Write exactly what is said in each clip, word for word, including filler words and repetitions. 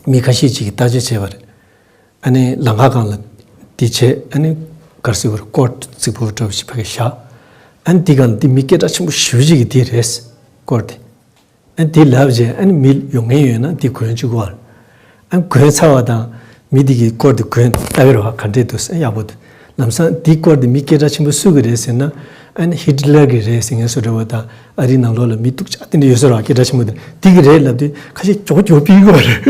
མི་ཁ་ཤས་ཅིག་གིས་བརྟག་དཔྱད་བྱས་པ་རེད། ཨ་ནི་ལམ་ཁ་སྒང་ལ་འདི་བྱས། ཨ་ནི་ག་རེ་ཟེར་དགོས་རེད། སྐོར་རྩིག་པ་འདྲ་བོ་ཞིག་ཕ་གིར་བཞག་ཨ་ནི་འདི་སྒང་ལ་འདི་མི་སྐད་གྲགས་ཆེན་པོ་ཞེ་པོ་ཅིག་གི་འདི་རེད། སྐོར་དེ། ཨ་ནི་འདི་ལབ་བྱས། ཨ་ནི་མི་ཡོང་མཁན་ཡོད་ན་འདི་གོན་བཅུག་གོ། ཨ་ནི་གོན་ཚར་བ་དང་མི་འདི་གིས་སྐོར་དེ་གོན་ལྟ་གི་རེད་བ། ག་འདྲས་འདུག་ཟེར། ཡག་པོ་འདུག་ལམ་སང་འདི་སྐོར་དེ་མི་སྐད་གྲགས་ཆེན་པོ་སུ་གི་རེད་ཟེར་ན། ཨ་ནི་ཧི་ཊི་ལར་གི་རེད་ཟེར་མཁན་བཟོ་འདྲ་བོ་དང་། ཨ་རིའི་ནང་ལོགས་ལ་མི་སྡུག་ཅག་དེ་འདྲ་ཡོད་ས་རེད་བ། སྐད་གྲགས་ཆེན་པོ་དེ། འདི་གི་རེད་ལབ་དུས་ཁ་ཤས་མགྱོགས་མགྱོགས་ཕུད་ཀྱི་ཡོད་རེད།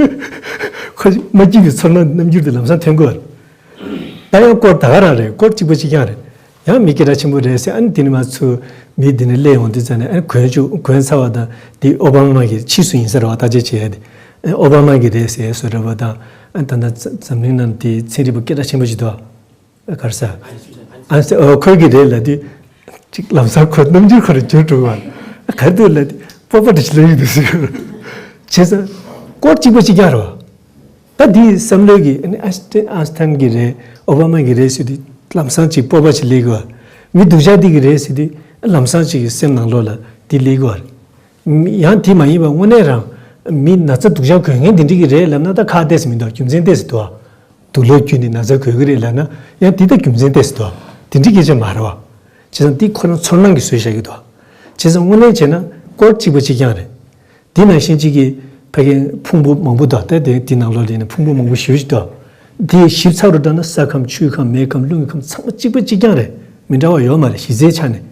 ཁ་ཤས་མ་སྐྱིད་པའི་ཚོར་སྣང་རྣམ་འགྱུར་དེ་ལམ་སང་ཐོན་གྱི་ཡོད་རེད། ད་ཡང་སྐོར་ད་ག་རང་རེད། སྐོར་གཅིག་པ་གཅིག་རྐྱང་རེད། ཡང་མི་སྐད་གྲགས་ཆེན་པོ་རེད་ཟེར། ཨ་ནི་དེ་ནས་མར་ཚུར་མི་དེ་ནས་སླེབས་ཡོང་དུས་ཙ་ནས། ཨ་ནི་གོན་བཅུག་གོན་ཚར་བ་དང་། དེ་ཨོ་བྷ་མ་གི་ཕྱིས་སུ་ཡིན་ས་རེད་བ། བརྟག་དཔྱད་བྱེད་ཡ་དེ། ཨ་ནི་ཨོ་བྷ་མ་གི་རེད་ཟེར་བཟོ་འདྲ་བོ་དང་། ཨ་ནི་ད་ལྟ་འཛམ་གླིང་ནང་དེ་ཚན་རིག་པ་སྐད་གྲགས་ཆེན་པོ་ཞིག་འདུག་ཨ་ག་རེ་ཟེར། ཨ་ནི་ཟེར། ཨོ་ཁོས་གི་རེད་ལབ་དུས། ཅིག་ལམ་སང་ཁོ་རྣམ་འགྱུར་ཁོ་རང་འགྱུར་འགྲོ་བ། ཨ་ག་རེ་འདུག་ལབ་དུས་སྤོབས་པ་འདྲ་ཞིག་སླེབས་ཡོང་དུས་ཟེར། བྱས་ཙང་སྐོར་གཅིག་པ་གཅིག་རྐྱང་རེད་བ། ད་འདིའི་བསམ་བློའི་གི། ཨ་ནི་ཨན་སི་ཏན་གི་རེད། ཨོ་བྷ་མ་གི་རེད་ཟེར་དུས་ལམ་སང་ཅིག་སྤོབས་པ་ཅིག་སླེབས་ཀྱི་ཡོད། མི་སྡུག་ཅག་འདི་གི་རེད་ཟེར་དུས་ལམ་སང་ཅིག་གི་སེམས་ནང་ལོགས་ལ་འདི་སླེབས་ཀྱི་ཡོད། ཡང་དེ་མ་ཡིན་པ་དངོས་གནས་རང་མི་ན་ཚ་སྡུག་ཅག་གོན་མཁན་དེ་འདྲ་གི་རེད་ལབ་ན། ད་ཁག་ཏོག་ཙམ་མི་འདུག་རྒྱུ་མཚན་ཏོག་ཙམ་འདུག་ཨ། སྡུག་ལོག་བརྒྱུད་ནས་ན་ཚ་གོན་གི་རེད་ལབ་ན། ཡང་འདི་ད་རྒྱུ་མཚན་ཏོག་ཙམ་འདུག་དེ་འདྲའི་སྐད་ཆ་མ་རེད་བ། བྱས་ཙང་འདི་ཁོ་རང་ཚོར་སྣང་གིས་བཟོས་བཞག་གི་འདུག་བྱས་ཙང་དངོས་གནས་བྱས་ན་སྐོར་གཅིག་པ་གཅིག་རྐྱང་རེད། དེ་ནང་བཞིན་གཅིག་གིས་ཕ་གིའི་ཕུང་པོ་མང་པོ་འདུག་ད་དེ་དེ་ནང་ལོགས་ལ་ཡིན་ན་ཕུང་པོ་མང་པོ་ཞེ་པོ་ཅིག་འདུག་དེ་ཞིབ་ཚགས་རུ་འགྲོ་ན་ས་ཁམས། ཆུའི་ཁམས། མེའི་ཁམས། རླུང་གི་ཁམས། ཚང་མ་གཅིག་པ་གཅིག་རྐྱང་རེད། མི་འདྲ་བ་ཡོད་མ་རེད། གཞི་རྩའི་ཆ་ནས།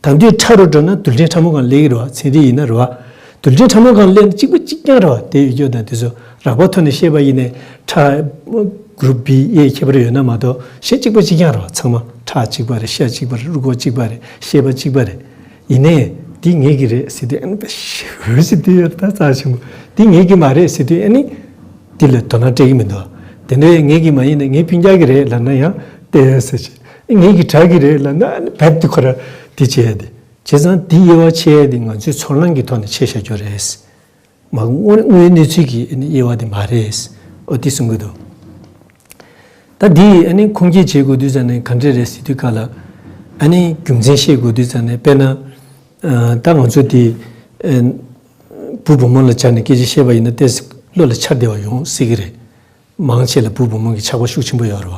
དེང་དུས་ཕྲ་རུ་འགྲོ་ན་རྡུལ་ཕྲན་ཕྲ་མོ་སྒང་སླེབས་ཀྱི་རེད་བ། ཚན་རིག་ཡིན་ན་རེད་བ། རྡུལ་ཕྲན་ཕྲ་མོ་སྒང་སླེབས་ན་གཅིག་པ་གཅིག་རྐྱང་རེད་བ། དེ་ཡོད་རྒྱུ་དང་དེ་ཚོ་རགས་པ་ཐོག་ནས་བཤད་པ་ཡིན་ནའི་ཕྲ་གུ་རུབ་བི་ཨེ་ཁྱད་པར་ཡོད་ན་མ་གཏོགས། གཞི་གཅིག་པ་གཅིག་རྐྱང་རེད་བ། ཚང་མ་ཁྲག་གཅིག་པ་རེད། ཤ་གཅིག་པ་རེད། རུས་ཁོག་གཅིག་པ་རེད། ཤེས་པ་གཅིག་པ་རེད། ཡིན་ནའི་འདི་ངེད་ཀྱི་རེད་ཟེར་དུས། ཨ་ནི་ཞེ་པོ་ཅིག་འདི་ཡོད་ད་རྩ་ཆེན་པོ། འདི་ངེད་ཀྱི་མ་རེད་ཟེར་དུས། ཨ་ནི་འདི་ལ་དོ་སྣང་སྤྲད་ཀྱི་མི་འདུག་དེ་འདྲའི་ངེད་ཀྱི་མ་ཡིན་ན་ངའི་སྤུན་ཀྱག་གི་རེད་ལབ་ན་ཡང་བལྟས་ཟེར་བྱས། ངེད་ཀྱི་གྲྭ་གི་རེད་ལབ་ན་ཨ་ནི་རྦད་དེ་ཁོ་ར་འདི་བྱས་ཏེ། བྱས་ཙང་འདི་དབྱེ་བ་ཕྱེ་ཡ་དེ་ང་ཚོའི་ཚོར་སྣང་གི་ཐོག་ནས་ཕྱེ་བཞག་རྒྱུ་རེད། མ་དངོས་དངོས་ཡོད་གནས་ཚུལ་གྱི་ཨ་ནི་དབྱེ་བ་དེ་མ་རེད། ཨོ་དེ་གསུང་གི་འདུག་ད་འདི་ཨ་ནི་ཁུངས་སྐྱེལ་བྱེད་དགོས་དུས་ཙ་ནས་ག་འདྲས་རེད་ཟེར་དུས་སྒང་ལ། ཨ་ནི་རྒྱུ་མཚན་བཤད་དགོས་དུས་ཙ་ནས། དཔེར་ན་ཨ་ད་ང་ཚོ་འདི་ཨ་བུ་བུ་མོ་ལ་སྦྱར་ནས་སྐད་ཆ་བཤད་པ་ཡིན་ན་ཏོག་ཙམ་བློ་ལ་འཆར་བདེ་བ་ཡོང་སྲིད་ཀྱི་རེད། མང་ཆེ་ལ་བུ་བུ་མོ་གི་ཆགས་པ་ཤུགས་ཆེན་པོ་ཡོད་རེད་བ།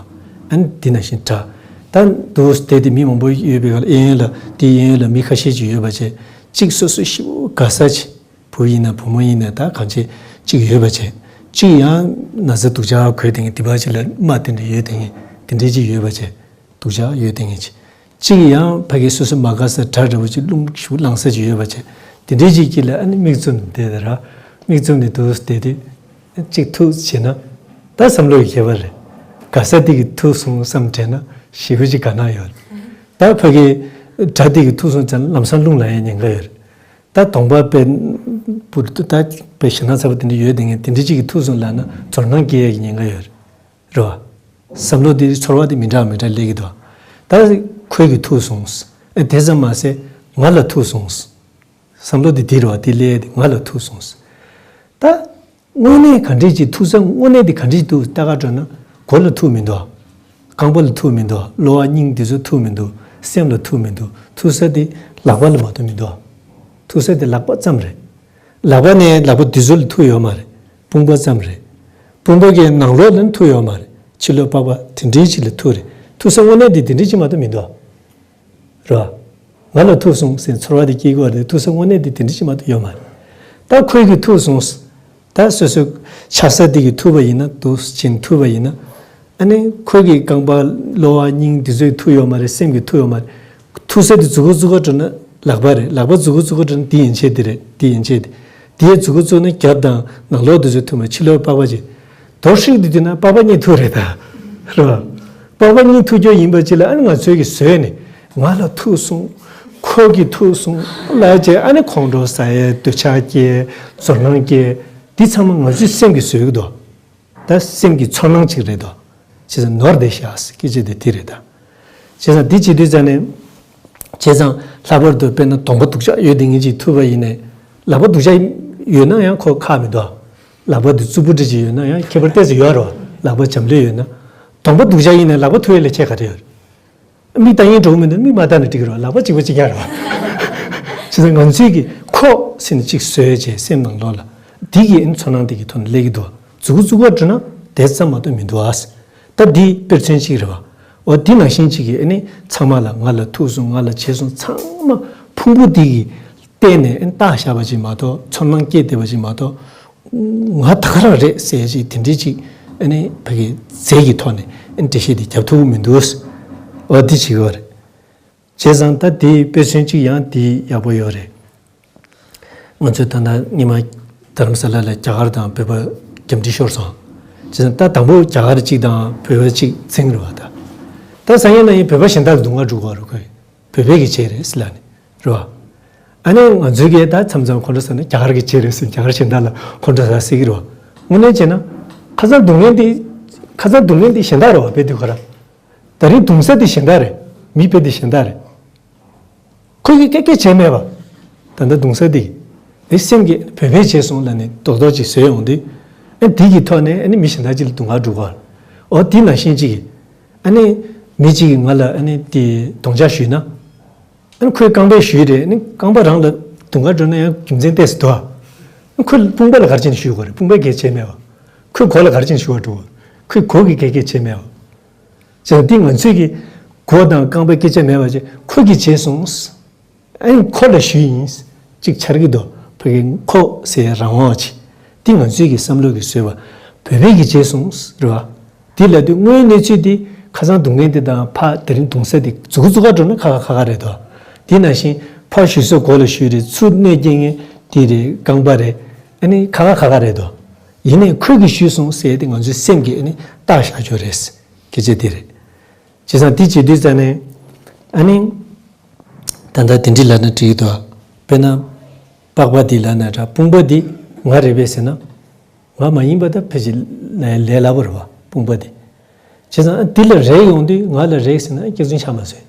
ཨ་ནི་འདི་ནང་བཞིན་འདྲ། ད་འདུག་སྟེ་དེ་མི་མང་པོ་ཡོད་པའི་སྒང་ལ། གཡས་གཡོན་ལ། དེའི་གཡས་གཡོན་ལ་མི་ཁ་ཤས་ཅིག་ཡོད་པ་བྱས། གཅིག་སོ་སོ་ཞེ་པོ་དགའ་ས་ཅིག་བུ་ཡིན་ན་བུ་མོ་ཡིན་ན་ད་གང་བྱེད་ཅིག་ཡོད་པ་བྱས། གཅིག་ཡང་ན་ཚ་སྡུག་ཅག་གོན་བསྡད་མཁན། དེ་བ་ཅིག་ལ་རྨ་དེ་འདྲ་ཡོད་བསྡད་མཁན་དེ་འདྲའི་ཅིག་ཡོད་པ་བྱས། སྡུག་ཅག་ཡོད་བསྡད་མཁན་ཅིག་གཅིག་ཡང་ཕ་གི་སོ་སོ་མ་དགའ་ས་གྲ་འདྲ་བོ་ཅིག་རླུང་ཞེ་པོ་ལངས་ས་ཅིག་ཡོད་པ་བྱས། དེ་འདྲའི་ཅིག་དཀྱིལ་ལ་ཨ་ནི་མིག་བཙུམ་ནས་བསྡད་དེ་ར། མིག་བཙུམ་ནས་འདུག་བསྡད་དུས། གཅིག་ཐུག་བྱས་ན་ད་བསམ་བློ་ཡི་ཁྱད་པར་རེད། དགའ་ས་དེ་གི་ཐུག་སོང་བསམ་དྲན་ན་ཞེ་པོ་ཅིག་དགའ་སྣང་ཡོད་རེད། ད་ཕ་གི་གྲ་དེ་གི་ཐུག་སོང་ཙང་ལམ་སང་རླུང་ལངས་ཡ་ཉེན་ཁ་ཡོད་རེད། ད་གདོང་པ་དཔེ་པུར་ད་དཔེ་ཞེད་སྣང་ཚ་པོ་དེ་འདྲ་ཡོད་བསྡད་མཁན་དེ་འདྲ་ཅིག་གི་ཐུག་སོང་ལབ་ན་ཚོར་སྣང་སྐྱེ་ཡ་གི་ཉེན་ཁ་ཡོད་རེད། རེད་བ། བསམ་བློ་དེ། ཚོར་བ་དེ་མི་འདྲ་མི་འདྲ་སླེབས་ཀྱི་འདུག་ད་ཁོས་གི་ཐུག་སོང་། ཨེ་དེ་ཙམ་མ་ཟད་ང་ལ་ཐུག་སོང་། བསམ་བློ་དེ་འདི་རེད་བ། དེ་སླེབས་ཏེ་ང་ལ་ཐུག་སོང་། ད་དངོས་གནས་ག་འདྲས་ཅིག་ཐུག་ས། དངོས་གནས་དེ་ག་འདྲས་ཅིག་འདུག་ལྟ་ག་འགྲོ་ན་མགོ་ལ་ཐུག་མི་འདུག་རྐང་པ་ལ་ཐུག་མི་འདུག་གློ་བ་སྙིང་འདི་ཚོ་ཐུག་མི་འདུག་སེམས་ལ་ཐུག་མི་འདུག་ཐུག་ས་དེ་ལག་པ་ལ་མ་གཏོགས་མི་འདུག་ཐུག་ས་དེ་ལག་པ་ཙམ་རེད། ལག་པ་ནས་ལག་པ་འདི་ཚོ་ལ་ཐུག་ཡོད་མ་རེད། དཔུང་པ་ཙམ་རེད། དཔུང་པ་གི་ནང་ལོགས་ལ་ཐུག་ཡོད་མ་རེད། ཕྱི་ལོགས་པགས་པ་དེ་འདྲའི་ཅིག་ལ་ཐུག་རེད། ཐུག་ས་དངོས་གནས་དེ་དེ་འདྲའི་ཅིག་མ་གཏོགས་མི་འདུག་རེད་བ། ང་ལ་ཐུག་སོང་ཟེར་ཚོར་བ་དེ་སྐྱེ་དགོས་རེད། ཐུག་ས་དངོས་གནས་དེ་དེ་འདྲའི་ཅིག་མ་གཏོགས་ཡོད་མ་རེད། ད་ཁོས་གི་ཐུག་སོང་། ད་སོ་སོའི་ཆགས་ས་དེ་གི་ཐུག་པ་ཡིན་ན། འདུག་ཅིང་ཐུག་པ་ཡིན་ན། ཨ་ནི་ཁོ་གི་རྐང་པ་གློ་བ་སྙིང་འདི་ཚོ་ཐུག་ཡོད་མ་རེད། སེམས་ཀྱི་ཐུག་ཡོད་མ་རེད། ཐུག་ས་དེ་མཛུབ་གུ་བཙུགས་ག་འགྲོ་ན་ལག་པ་རེད། ལག་པ་མཛུབ་གུ་བཙུགས་ག་འགྲོ་ན་འདི་ཡན་ཆད་དེ་རེད། འདི་ཡན་ཆད་དེ། དེའི་མཛུབ་གུ་བཙུགས་ན་རྒྱབ་དང་ནང་ལོགས་དེ་ཚོ་ཐུག་མ། ཕྱི་ལོགས་པགས་པ་ཅིག་མདོར་བསྲེས་དེ་དུས་ན་པགས་པ་གཉིས་ཐུག་རེད་ད། རེད་བ། པགས་པ་གཉིས་ཐུག་རྒྱུ་ཡིན་པ་ཅིག་ལ། ཨ་ནི་ང་ཚོའི་གི་བཟོས་ནས་ང་ལ་ཐུག་སོང་། ཁོ་གི་ཐུག་སོང་ལབ་བྱས། ཨ་ནི་ཁོང་ཁྲོ་ཟ་ཡས། འདོད་ཆགས་སྐྱེ། ཚོར་སྣང་སྐྱེ། འདི་ཚང་མ་ང་ཚོའི་སེམས་ཀྱིས་བཟོས་གི་འདུག་ད་སེམས་ཀྱི་ཚོར་སྣང་ཅིག་རེད་དོ། བྱས་ཙང་ནོར་བསྡད་ཤག་ཟེར་སྐད་ཆ་དེ་དེ་རེད་ད། བྱས་ཙང་འདི་བྱེད་དུས་ཙ་ནས། བྱས་ཙང་ལྷག་པར་དུ་དཔེར་ན་གདོང་པ་སྡུག་ཅག་ཡོད་དེ་ངེད་ཅིག་ཐུག་པ་ཡིན་ནས། ལག་པ་སྡུག་ཅག་ཡོད་ན་ཡང་ཁོ་ཁག་མི་འདུག་ལག་པ་དེ་རྩུབ་པོ་འདྲ་ཅིག་ཡོད་ན་ཡང་ཁྱད་པར་ཏོག་ཙམ་ཡོད་རེད་བ། ལག་པ་འཇམ་ལྷོད་ཡོད་ན། གདོང་པ་སྡུག་ཅག་ཡིན་ནས་ལག་པ་ཐུག་ཡས་ལ་ཁྱད་ག་རེ་ཡོད། མིག་ལྟ་ཡིན་འགྲོ་གི་མི་འདུག་མིག་མ་ལྟ་ན་འགྲིག་གི་རེད་བ། ལག་པ་གཅིག་པ་གཅིག་རྐྱང་རེད་བ། བྱས་ཙང་ང་ཚོས་ཀྱི་ཁོ་ཟེར་ནས་གཅིག་བཟོས་བྱས་སེམས་ནང་ལོགས་ལ། འདི་གི་ཨ་ནི་ཚོར་སྣང་འདི་གི་ཐོག་ནས་སླེབས་ཀྱི་འདུག་མཛུབ་གུ་བཙུགས་པར་འགྲོ་ན་དེ་ཙམ་མ་གཏོགས་མི་འདུག་ཨ། ད་འདི་དཔེར་མཚོན་གཅིག་རེད་བ། འོ་འདི་ནང་བཞིན་གཅིག་གིས་ཨ་ནི་ཚང་མ་ལ་ང་ལ་ཐུག་སོང་ང་ལ་བྱས་སོང་ཚང་མ་ཕུང་པོ་འདི་གིས་བལྟས་ནས་ཨ་ནི་བཏགས་བཞག་པ་ཅིག་མ་གཏོགས་ཚོར་སྣང་སྐྱེས་བསྡད་པ་ཅིག་མ་གཏོགས། ང་ད་ག་རང་རེད་ཟེར་ཅིག་དེ་འདྲའི་ཅིག་ཨ་ནི་ཕ་གི་རྫས་ཀྱི་ཐོག་ནས་ཨ་ནི་འགྲེལ་བཤད་འདི་རྒྱབ་ཐུབ་ཀྱི་མི་འདུག་འོ་འདི་བྱེད་ཀྱི་ཡོད་རེད། བྱས་ཙང་ད་དེའི་དཔེ་མཚོན་གཅིག་ཡང་དེ་ཡག་པོ་ཡོད་རེད། ང་ཚོས་ད་ལྟ་སྔོན་མ་རྡ་རམ་ས་ལ་ལ་རྒྱ་གར་དང་བོད་པ་རྒྱབ་འགྲིག་ཤོར་སོང་། བྱས་ཙང་ད་དང་པོ་རྒྱ་གར་གཅིག་དང་བོད་པ་གཅིག་འཛིང་རེད་བ་ད། ད་སང་ཉིན་ན་ཡིན་བོད་པ་གཞན་དག་ལ་སྡུག་བསྔལ་འགྲོ་གི་རེད་ཁོས། བོད་པའི་གི་བྱས་རེད་ཟེར་ལབ་ནས་རེད་བ། ཨ་ནི་ང་ཚོའི་གི་ད་མཚམས་མཚམས་ཁོང་ཁྲོ་ཟ་ན་རྒྱ་གར་གི་བྱས་རེད་ཟེར་རྒྱ་གར་གཞན་དག་ལ་ཁོང་ཁྲོ་ཟ་སྲིད་ཀྱི་རེད་བ། དངོས་གནས་བྱས་ན་ཁ་སང་སྡུག་བསྔལ་འདི་ཁ་སང་སྡུག་བསྔལ་འདི་གཞན་དག་རེད་བ་བོད་དུས་ག་ར། ད་རིང་གདུང་ས་དེ་གཞན་དག་རེད། མི་དཔེ་དེ་གཞན་དག་རེད། ཁོ་གིས་སྐད་སྐད་བྱས་མེད་པ། ད་ལྟ་གདུང་ས་དེ། དེ་སེམས་ཀྱིས་བོད་པས་བྱས་སོང་ལབ་ནས་རྡོག་རྡོག་ཅིག་བཟོས་ཡོང་དུས། ཨ་དེ་གི་ཐོག་ནས་ཨ་ནི་མི་གཞན་དག་ཅིག་ལ་སྡུག་བསྔལ་འགྲོ་གི་རེད། འོ་དེ་ནང་བཞིན་ཅིག་གིས། ཨ་ནི། མི་གཅིག་གིས་ང་ལ་ཨ་ནི་དེ་རྡོག་རྒྱག་གཞུས་ན། ཨ་ནི་ཁོས་རྐང་པས་གཞུས་རེད་ཨ་ནི་རྐང་པ་རང་ལ་སྡུག་བསྔལ་འགྲོ་ན་ཡང་རྒྱུ་མཚན་ཏོག་ཙམ་འདུག་ཨ། ཨ་ནི་ཁོས་དཔུང་པ་ལ་ག་རེ་བྱས་ནས་གཞུས་དགོས་རེད་དཔུང་པས་སྐད་བྱས་མེད་པ། ཁོས་མགོ་ལ་ག་རེ་བྱས་ནས་གཞུ་བ་འགྲོ་གི་རེད་ཁོས་མགོ་གིས་སྐད་སྐད་བྱས་མེད་པ། བྱས་ཙང་འདི་ང་ཚོས་ཀྱི་མགོ་དང་རྐང་པའི་སྐད་ཆ་མེད་པ་བྱས་ཁོ་གིས་བྱས་སོང་། ཨ་ནི་ཁོ་ལ་ཞུས་ཡིན། ཅིག་ཆར་གི་འདུག་ཕ་གི་ཁོ་ཟེར་རང་དབང་ཆེ། འདི་ང་ཚོས་ཀྱི་བསམ་བློ་གི་བཟོས་པ། བོད་པས་ཀྱི་བྱས་སོང་རེད་བ། འདི་ལབ་དུས་དངོས་གནས་ཚུལ་འདི་ཁ་སང་སྡུག་བསྔལ་འདི་དང་ཕ་དེ་རིང་གདུང་ས་འདི་མཛུབ་གུ་བཙུགས་ག་འགྲོ་ན་ཁ་ཁ་ཁ་ཁ་རེད་དོ། འདི་ནང་བཞིན་ཕ་ཞུ་ས་མགོ་ལ་ཞུས་རེད་ཚུར་གནོད་སྐྱེལ་མཁན་འདི་རེད་རྐང་པ་རེད། ཨ་ནི་ཁ་ཁ་ཁ་ཁ་རེད་དོ། ཡིན་ནའི་ཁོས་ཀྱི་ཞུས་སོང་ཟེར་ཏེ་ང་ཚོའི་སེམས་ཀྱིས་ཨ་ནི་བཏགས་བཞག་ཆོག་རེད། སྐད་ཆ་འདི་རེད། བྱས་ཙང་འདི་བྱེད་དུས་ཙ་ནས། ཨ་ནི། ད་ལྟ་དེ་འདྲི་ལབ་ན་འགྲིག་གི་འདུག་དཔེར་ན། པགས་པ་འདི་ལབ་ན་འདྲ་དཔུང་པ་འདི་ང་རེད་པས་ཟེར་ན། ང་མ་ཡིན་པ་ད་ཕལ་ཆེར་ལས་ལས་སླ་པོ་རེད་བ་དཔུང་པ་འདི། བྱས་ཙང་འདི་ལ་རེག་ཡོང་དུས་ང་ལ་རེག་ཟེར་ན་སྐྱག་རྫུན་ཆགས་མ་སོང་།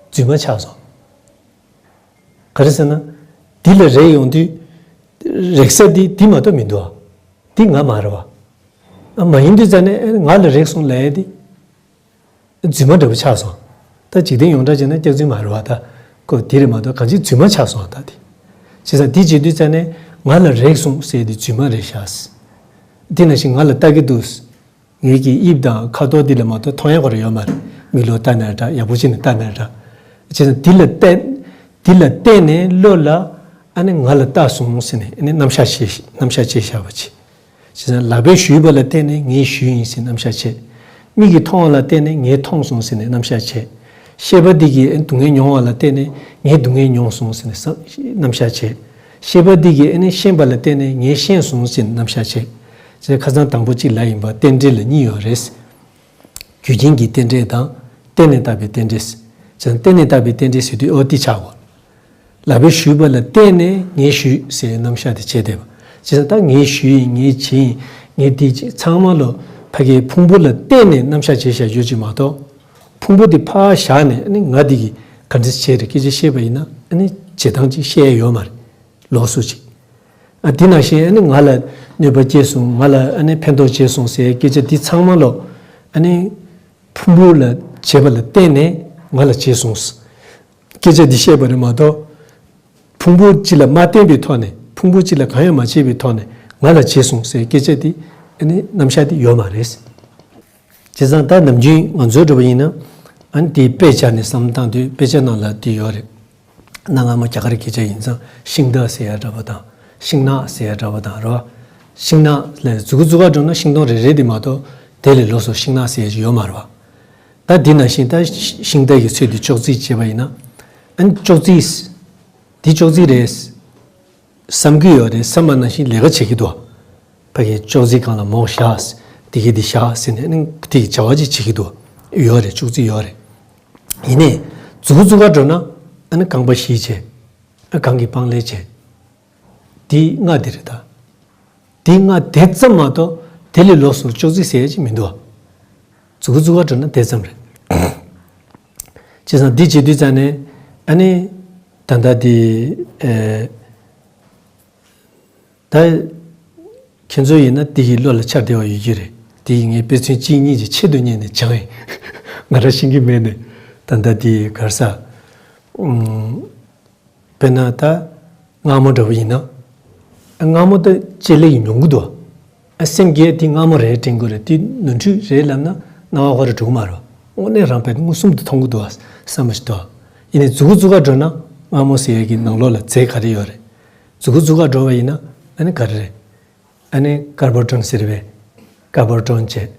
རྫུན་མ་ཆགས་སོང་། ག་རེ་ཟེར་ན། འདི་ལ་རེག་ཡོང་དུས། རེག་ས་འདི་འདི་མ་གཏོགས་མི་འདུག་ཨ། འདི་ང་མ་རེད་བ། ཨ་མ་ཡིན་དུས་ཙ་ནས་ཨེ་ང་ལ་རེག་སོང་ལབ་ཡ་འདི། རྫུན་མ་འདྲ་པོ་ཆགས་སོང་། ད་འཇིག་རྟེན་ཡོངས་གྲགས་བྱས་ན་སྐྱག་རྫུན་མ་རེད་བ་ད། ཁོ་འདི་རེད་མ་གཏོགས་གང་ཅི་རྫུན་མ་ཆགས་སོང་ད་འདི། བྱས་ཙང་འདི་བྱེད་དུས་ཙ་ནས་ང་ལ་རེག་སོང་ཟེར་ཡ་འདི་རྫུན་མ་རེད་ཤག་འདི་ནང་བཞིན་ང་ལ་ལྟ་གི་འདུག་ངེད་ཀྱི་དབྱིབས་དང་ཁ་དོག་འདི་ལ་མ་གཏོགས་མཐོང་ཡ་ག་རེ་ཡོད་མ་རེད། མིག་ལོག་ལྟ་ན་འདྲ་ཡག་པོ་བྱས་ནས་ལྟ་ན་འདྲ། བྱས་ཙང་འདི་ལ་བལྟས། འདི་ལ་བལྟས་ནས་བློ་ལ། ཨ་ནི་ང་ལ་ལྟ་སོང་ཟེར་ནས་ཨ་ནི་རྣམ་གཞག་བྱས་རྣམ་གཞག་བྱས་བཞག་པ་བྱས། བྱས་ཙང་ལག་པས་གཞུས་པ་ལ་བལྟས་ནས་ངས་གཞུས་ཡིན་ཟེར་རྣམ་གཞག་བྱས། མིག་གིས་མཐོང་བ་ལ་བལྟས་ནས་ངས་མཐོང་སོང་ཟེར་ནས་རྣམ་གཞག་བྱས། ཤེས་པ་འདི་གིས་ཨ་ནི་སྡུག་བསྔལ་མྱོང་བ་ལ་བལྟས་ནས་ངས་སྡུག་བསྔལ་མྱོང་སོང་ཟེར་ནས་བསམ་རྣམ་གཞག་བྱས། ཤེས་པ་འདི་གིས་ཨ་ནི་ཤེས་པ་ལ་བལྟས་ནས་ངས་ཤེས་སོང་ཟེར་ནས་རྣམ་གཞག་བྱས། ཅེས་ཁ་སང་དང་པོ་གཅིག་ལབ་ཡིན་པ་རྟེན་འབྲེལ་ལ་གཉིས་ཡོད་རེད། རྒྱུ་རྐྱེན་གྱི་རྟེན་འབྲེལ་དང་། བརྟེན་ནས་བཏགས་པའི་རྟེན་འབྲེལ། ཅེས་བརྟེན་ནས་བཏགས་པའི་རྟེན་འབྲེལ་ཟེར་དུས་ཨོ་ཏི་ཆག་གོ། ལག་པས་གཞུས་པ་ལ་བརྟེན་ནས་ངས་གཞུས་ཟེར་རྣམ་གཞག་དེ་བྱས་བསྡད་པ། ཅེས་ད་ངས་གཞུས་ཡིན་ངས་བྱས་ཡིན་ངས་འདི་བྱས་ཚང་མ་ལོ་ཕ་གིའི་ཕུང་པོ་ལ་བརྟེན་ནས་རྣམ་གཞག་བྱས་བཞག་རྒྱུ་ཅིག་མ་གཏོགས། ཕུང་པོ་དེ་ཕར་བཞག་ནས་ཨ་ནི་ང་འདི་གིས་ག་འདྲ་བྱས་རེད་སྐད་ཆ་བཤད་པ་ཡིན་ན་ཨ་ནི་བྱེད་སྟངས་ཅིག་བཤད་ཡ་ཡོད་མ་རེད། ལོགས་སུ་ཅིག་ཨ་དེ་ནང་བཞིན་ཨ་ནི་ང་ལ་གནོད་པ་སྐྱེལ་སོང་ང་ལ་ཨ་ནི་ཕན་ཐོགས་བྱས་སོང་ཟེར་སྐད་ཆ་འདི་ཚང་མ་ལོ། ཨ་ནི་ཕུང་པོ་ལ་བྱས་པ་ལ་བརྟེན་ནས་ང་ལ་བྱས་སོང་། སྐད་ཆ་འདི་བཤད་པ་རེད་མ་གཏོགས། ཕུང་པོ་གཅིག་ལ་མ་བརྟེན་པའི་ཐོག་ནས་ཕུང་པོ་གཅིག་ལ་གང་ཡང་མ་བྱས་པའི་ཐོག་ནས་ང་ལ་བྱས་སོང་ཟེར་སྐད་ཆ་འདི་ཨ་ནི་རྣམ་གཞག་འདི་ཡོད་མ་རེད། བྱས་ཙང་ད་ནམ་རྒྱུན་ང་ཚོའི་འདྲ་པོ་ཡིན་ན་ཨ་ནི་དེའི་དཔེ་ཆ་ནས་བསམ་བློ་བཏང་དུས་དཔེ་ཆ་ནང་ལ་དེ་ཡོད་རེད། གནའ་སྔ་མོ་རྒྱ་གར་སྐད་ཆ་ཡིན་ཙང་ཤིང་རྟ་ཟེར་ཡ་འདྲ་པོ་དང་ཤིང་ནགས་ཟེར་ཡ་འདྲ་པོ་དང་རེད་བ། ཤིང་ནགས་ལས་མཛུ་གུ་བཙུགས་ག་འགྲོ་ན་ཤིང་སྡོང་རེ་རེ་དེ་མ་གཏོགས་དེ་ལས་ལོགས་སུ་ཤིང་ནགས་ཟེར་ཡ་ཅིག་ཡོད་མ་རེད་བ། ད་འདི་ནང་བཞིན་ད་ཤིང་རྟ་གི་ཚུལ་དུ་ཅོག་ཙེ་བྱས་པ་ཡིན་ན། ཨ་ནི་ཅོག་ཙེ། འདི་ཅོག་ཙེ་རེད། བསམ་གྱི་ཡོད་རེད་བསམ་པ་ནང་བཞིན་ལས་ཀ་བྱེད་ཀྱི་འདུག་ཕ་གིའི་ཅོག་ཙེ་སྒང་ལ་མོ་བཞག་འདི་གི་འདི་བཞག་ཟེར་ནས་ཨ་ནི་དེ་གི་བྱ་བ་ཅིག་བྱེད་ཀྱི་འདུག་ཡོད་རེད་ཅོག་ཙེ་ཡོད་རེད། ཡིན་ནའི་མཛུ་གུ་བཙུགས་ག་འགྲོ་ན་ཨ་ནི་རྐང་པ་བཞི་བྱས། ཨ་གང་གི་པང་ལས་བྱས། འདི་ལྔ་འདི་རེད་ད། འདི་ལྔ་དེ་ཙམ་མ་གཏོགས་དེ་ལས་ལོགས་སུ་ཅོག་ཙེ་ཟེར་ཡ་ཅིག་མི་འདུག་མཛུ་གུ་བཙུགས་ག་འགྲོ་ན་དེ་ཙམ་རེད། བྱས་ཙང་འདི་བྱེད་དུས་ཙ་ནས་ཨ་ནི་ད་ལྟ་འདི་ཨེ། ད་ཁྱེད་ཚོ་ཡིན་ན་འདི་ཡི་བློ་ལ་འཆར་བདེ་བ་ཡོད་ཀྱི་རེད། འདི་ཡི་ངས་དཔེ་མཚོན་གཅིག་གཉིས་ཀྱི་ཆེད་དུ་གཉེར་ནས་སྦྱངས་ཡིན། ང་རང་ཤེས་ཀྱི་མེད་ནས་ད་ལྟ་འདི་གར་ས། ཨུམ། དཔེར་ན་ད་སྔ་མོ་འདྲ་བོ་ཡིན་ན། སྔ་མོ་ད་ལྕེ་ལེ་ཡིས་མྱོང་གི་འདུག་ཨ་སེམས་བསྐྱེད་དེ་མངར་མོ་རེད་དྲན་གྱི་རེད། དེ་ནོར་འཁྲུལ་རེད་ལབ་ན་སྣང་བ་ཧོ་རེ་འགྲོ་གི་མ་རེད། དངོས་གནས་རང་དཔེ་མངོན་སུམ་དུ་མཐོང་གི་འདུག་བསམ་པ་ཞིག་འདུག་ཡིན་ནའི་མཛུ་གུ་མཛུ་ག་འགྲོ་ན་མངར་མོ་ཟེར་ཡས་ཀྱི་ནང་ལོགས་ལ་རྫས་ག་རེ་ཡོད་རེད། མཛུ་གུ་མཛུ་ག་འགྲོ་བ་ཡིན་ན་ཨ་ནི་ག་རེ་རེད། ཨ་ནི་ཀར་བོ་ཊོན་ཟེར་བས། ཀར་བོ་ཊོན་བྱས།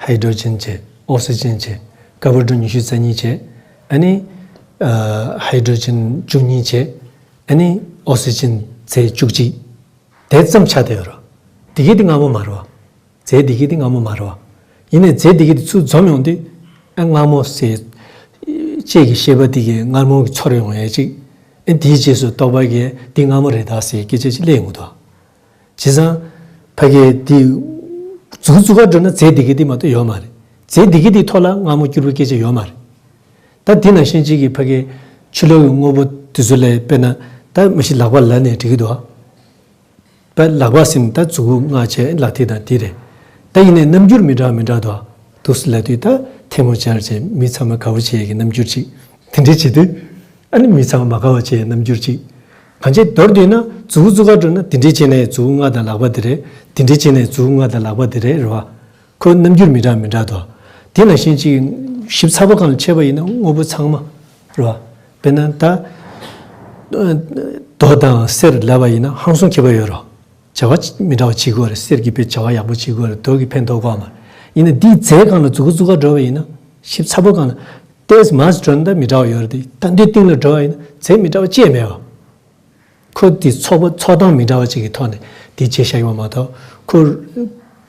ཧའི་ཌྲོ་ཇན་བྱས། ཨོག་སི་ཇན་བྱས། ཀར་བོ་ཊོན་ཉི་ཤུ་རྩ་གཉིས་བྱས། ཨ་ནི་ཨ་ཧའི་ཌྲོ་ཇན་བཅུ་གཉིས་བྱས། ཨ་ནི་ཨོག་སི་ཇན་རྫས་བཅུ་གཅིག་དེ་ཙམ་ཆགས་བསྡད་ཡོད་རེད། དེ་གི་དེ་མངར་མོ་མ་རེད་བ། རྫས་དེ་གི་དེ་མངར་མོ་མ་རེད་བ། ཡིན་ནའི་རྫས་དེ་གི་དེ་ཚུར་འཛོམས་ཡོང་དུས་ཨ་མངར་མོ་ཟེར། ཅེས་ཀྱི་ཤེས་པ་དེ་གི་མངར་མོ་གི་ཚོར་ཡོང་ཡས་ཅིག་ཨ་དེའི་རྗེས་སུ་རྟོག་པ་གིས་དེ་མངར་མོ་རེད་ད་ཟེར་སྐད་ཆ་ཅིག་སླེབས་ཡོང་གི་འདུག་བྱས་ཙང་། ཕ་གི་དེ་མཛུ་གུ་མཛུ་ག་འགྲོ་ན་རྫས་དེ་གི་དེ་མ་གཏོགས་ཡོད་མ་རེད། རྫས་དེ་གི་དེ་ཐོག་ལ་མངར་མོ་སྐྱུར་པོའི་སྐད་ཆ་ཡོད་མ་རེད། ད་དེ་ནང་བཞིན་གཅིག་གི་ཕ་གི་ཕྱི་ལོགས་ཀྱི་དངོས་པོ་དེ་ཚོ་ལ་དཔེར་ན་ད་མ་གཞི་ལག་པ་ལ་ནས་འགྲིག་གི་འདུག་ཨ། ད་ལག་པ་ཟེར་ན་ད་མཛུ་གུ་མངར་བྱས་ལག་མཐིལ་དང་དེ་རེད། ད་ཡིན་ནའི་རྣམ་འགྱུར་མི་འདྲ་བ་མི་འདྲ་འདུག་ཨ། འདུག་སེ་ལབ་དུས་ད་ཐལ་མོ་སྦྱར་བྱས་མི་ཚང་མ་དགའ་བོ་བྱེད་ཡས་ཀྱི་རྣམ་འགྱུར་གཅིག་དེ་འདྲས་བྱེད་དུས། ཨ་ནི་མི་ཚང་མ་དགའ་བ་བྱས་རྣམ་འགྱུར་གཅིག་གང་ཅི་མདོར་བསྡུས་ན་མཛུ་གུ་མཛུ་ག་འགྲོ་ན་དེ་འདྲས་བྱས་ནས་མཛུ་གུ་མངར་དང་ལག་པ་དེ་རེད། དེ་འདྲས་བྱས་ནས་མཛུ་གུ་མངར་དང་ལག་པ་དེ་རེད་རེད་བ། ཁོ་རྣམ་འགྱུར་མི་འདྲ་མི་འདྲ་དོ། དེ་ནང་བཞིན་གཅིག་ཞིབ་ཚགས་པོ་སྒང་ལ་ཕྱེ་བ་ཡིན་ན་དངོས་པོ་ཚང་མ་རེད་བ། དཔེར་ན་ད་རྡོ་དང་གསེར་ལབ་པ་ཡིན་ན་ཧང་སང་ཁྱད་པར་ཡོད་རེད། བྱ་བ་མི་འདྲ་བ་བྱེད་དགོས་རེད། གསེར་གྱི་དཔེ་བྱ་བ་ཡག་པོ་བྱེད་དགོས་རེད། རྡོ་གི་ཕན་ཐོགས་དགོས་མ་རེད། ཡིན་ན་འདིའི་རྫས་སྒང་ལ་མཛུ་གུ་མཛུ་ག་འགྲོ་བ་ཡིན་ན་ཞིབ་ཚགས་པོ་སྒང་ལ་ཏོག་ཙམ་མར་འགྲོ་ན་ད་མི་འདྲ་བ་ཡོད་རེད་དེ། ད་འདི་སྟེང་ལ་འགྲོ་བ་ཡིན་ན་རྫས་མི་འདྲ་བ་ཅི་ཡང་མེད་བ། ཁོ་དེ་ཚོགས་པ་ཚོགས་སྟངས་མི་འདྲ་བ་ཅིག་གི་ཐོག་ནས་དེ་བྱས་བཞག་ཡོད་པ་མ་གཏོགས་ཁོ་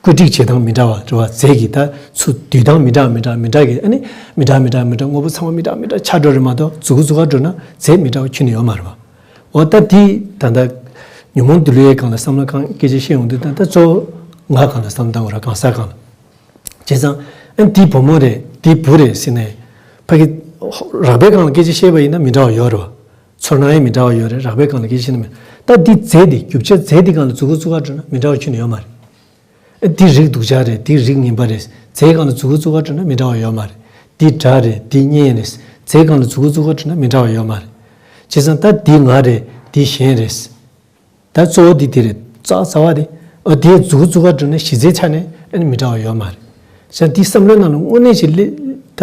བཀོད་སྒྲིག་བྱེད་སྟངས་མི་འདྲ་བ་རེད་བ། རྫས་ཀྱི་ད་ཚུར་བསྡུས་སྟངས་མི་འདྲ་བ་མི་འདྲ་མི་འདྲ་གི་ཨ་ནི་མི་འདྲ་མི་འདྲ་མི་འདྲ་དངོས་པོ་ཚང་མ་མི་འདྲ་མི་འདྲ་ཆགས་འགྲོ་རེད་མ་གཏོགས་མཛུ་གུ་མཛུ་ག་འགྲོ་ན་རྫས་མི་འདྲ་བ་ཁྱོན་ནས་ཡོད་མ་རེད་བ། འོ་ད་དེ་ད་ལྟ་ཉོན་མོངས་འདུལ་བའི་སྒང་ལ་བསམ་བློ་གང་སྐད་ཆ་བཤད་ཡོང་དུས་ད་ལྟ་གཙོ་བོ་ང་སྒང་ལ་བསམ་བཏང་བ་ར་གང་ཟག་སྒང་ལ། བྱས་ཙང་ཨ་འདི་བུ་མོ་རེད་འདི་བུ་རེད་ཟེར་ནས་ཕ་གི་རགས་པའི་སྒང་ལ་སྐད་ཆ་བཤད་པ་ཡིན་ན་མི་འདྲ་བ་ཡོད་རེད་བ། ཚོར་སྣང་ཡང་མི་འདྲ་བ་ཡོད་རེད། རགས་པའི་སྒང་ལ་སྐད་ཆ་བཤད་ན་མི། ད་འདི་རྫས་འདི་རྒྱུ་ཆ་རྫས་འདི་སྒང་ལ་མཛུ་གུ་མཛུ་ག་འགྲོ་ན་མི་འདྲ་བ་ཁྱོན་ནས་ཡོད་མ་རེད། ཨ་འདི་རིགས་སྡུག་ཅག་རེད། འདི་རིགས་ངན་པ་རེད། རྫས་སྒང་ལ་མཛུ་གུ་མཛུ་ག་འགྲོ་ན་མི་འདྲ་བ་ཡོད་མ་རེད། འདི་དགྲ་རེད། འདི་གཉེན་རེད། རྫས་སྒང་ལ་མཛུ་གུ་མཛུ་ག་འགྲོ་ན་མི་འདྲ་བ་ཡོད་མ་རེད། བྱས་ཙང་ད་འདི་ང་རེད། འདི་གཞན་རེད། ད་གཙོ་བོ་འདི་དེ་རེད། རྩ་རྩ་བ་དེ། ཨ་དེ་མཛུ་གུ་མཛུ་ག་འགྲོ་ན་གཞི་རྩའི་ཆ་ནས་ཨ་ནི་མི་འདྲ་བ་ཡོད་མ་རེད། བྱས་ཙང་འདི་བསམ་བློའི་ནང་ལ་དངོས་གནས་ཅིག་སླེབས། ད་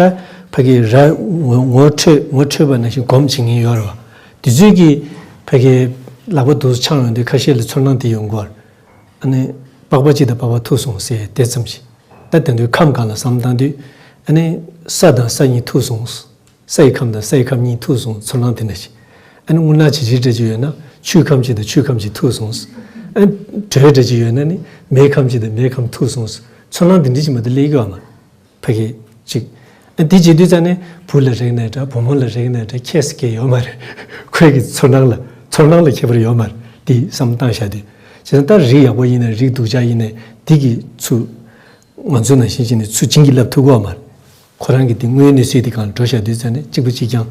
ཕ་གི་ར་ངོ་ངོ་འཕྲོད་ངོ་འཕྲོད་པ་ནང་བཞིན་སྒོམ་བྱེད་མཁན་ཡོད་རེད་བ། དེ་ཚོས་ཀྱི་ཕ་གི་ལག་པ་འདུག་འཆང་ཡོང་དུས་ཁ་ཤས་ལ་ཚོར་སྣང་དེ་ཡོང་གི་རེད། ཨ་ནི་པགས་པ་གཅིག་དང་པགས་པ་ཐུག་སོང་ཟེར་དེ་ཙམ་ཞིག་ད་དེ་འདྲའི་ཁམས་སྒང་ལ་བསམ་བཏང་དུས་ཨ་ནི་ས་དང་ས་གཉིས་ཐུག་སོང་། ས་ཡི་ཁམས་དང་ས་ཡི་ཁམས་གཉིས་ཐུག་སོང་། ཚོར་སྣང་དེ་འདྲ་ཞིག་ཨ་ནི་རྔུལ་ནག་ཇི་ལྟར་འདྲ་ཅིག་ཡོད་ན་ཆུའི་ཁམས་ཅིག་དང་ཆུའི་ཁམས་ཅིག་ཐུག་སོང་། ཨ་ནི་དྲོད་འདྲ་ཅིག་ཡོད་ན་ནི་མེའི་ཁམས་ཅིག་དང་མེའི་ཁམས་ཐུག་སོང་། ཚོར་སྣང་དེ་འདྲ་ཞིག་མ་གཏོགས་སླེབས་ཀྱི་ཡོད་མ་རེད། ཕ་གི་ཅིག་ཨ་འདི་བྱེད་དུས་ཙ་ནས་བུ་ལ་རེག་ནའི་འདྲ་བུ་མོ་ལ་རེག་ནའི་འདྲ་ཁྱད་ཟེར་མཁན་ཡོད་མ་རེད། ཁོའི་གི་ཚོར་སྣང་ལ་ཚོར་སྣང་ལ་ཁྱད་པར་ཡོད་མ་རེད། འདི་བསམ་བཏང་བཞག་དུས་བྱས་ཙང་ད་རིགས་ཡག་པོ་ཡིན་ནའི་རིགས་སྡུག་ཅག་ཡིན་ནའི་འདི་གི་ཚུར་ང་ཚོ་ནང་བཞིན་བྱས་ནས་ཚུར་བྱིན་གྱིས་བརླབ་ཐུབ་ཀྱི་ཡོད་མ་རེད། ཁོ་རང་གི་དེ་དངོས་གནས་ཚུལ་དེ་སྒང་འགྲོ་བཞག་དུས་ཙ་ནས་གཅིག་པ་གཅིག་རྐྱང་།